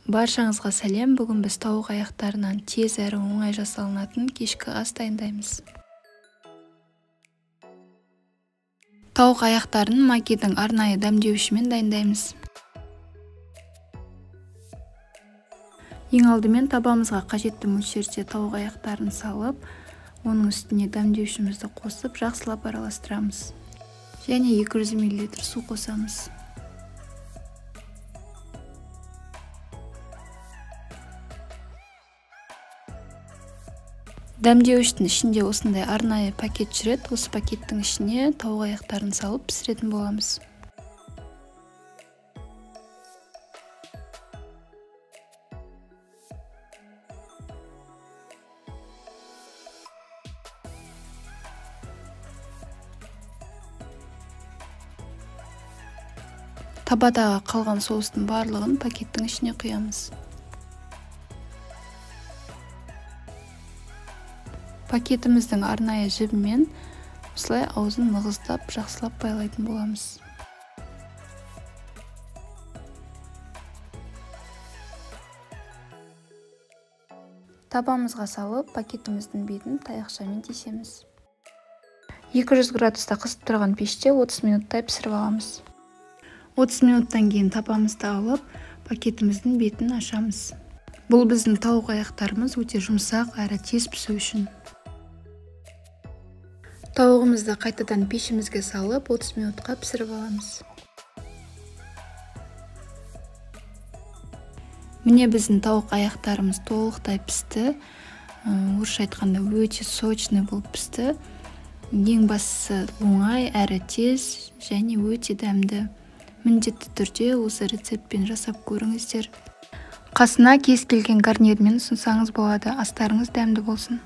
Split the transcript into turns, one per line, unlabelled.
Баршаңызға сәлем. Бүгін біз тауық аяқтарынан тез әрі оңай жасалынатын кешкі ас дайындаймыз. Тауық аяқтарын Маггидің арнайы дәмдеуішімен дайындаймыз. Ең алдымен табамызға қажетті мөлшерде тауық аяқтарын салып, оның үстіне дәмдеуішімізді қосып, жақсылап араластырамыз. Және 200 мл су қосамыз. Дәмдеуіштің ішінде осындай арнайы пакет жүреді. Осы пакеттің ішіне тауық аяқтарын салып пісіретін боламыз. Табадағы қалған соустың барлығын пакеттің ішіне құямыз. Пакетіміздің арнайы жібімен осылай аузын нығыздап, жақсылап байлайтын боламыз. Табамызға салып, пакетіміздің бетін таяқшамен тесеміз. 200 градуста қызып тұрған пеште 30 минуттай пісіріп аламыз. 30 минуттан кейін табамызды алып, пакетіміздің бетін ашамыз. Бұл біздің тауық аяқтарымыз өте жұмсақ әрі тез пісу үшін. Тауығымызды қайтадан пешімізге салып, 30 минутқа пісіріп аламыз. Міне біздің тауық аяқтарымыз толықтай пісті. Орысша айтқанда өте сочный болып пісті. Ең бастысы оңай әрі тез және өте дәмді. Міндетті түрде осы рецептпен жасап көріңіздер. Қасына кез келген гарнирмен ұсынсаңыз болады. Астарыңыз дәмді болсын.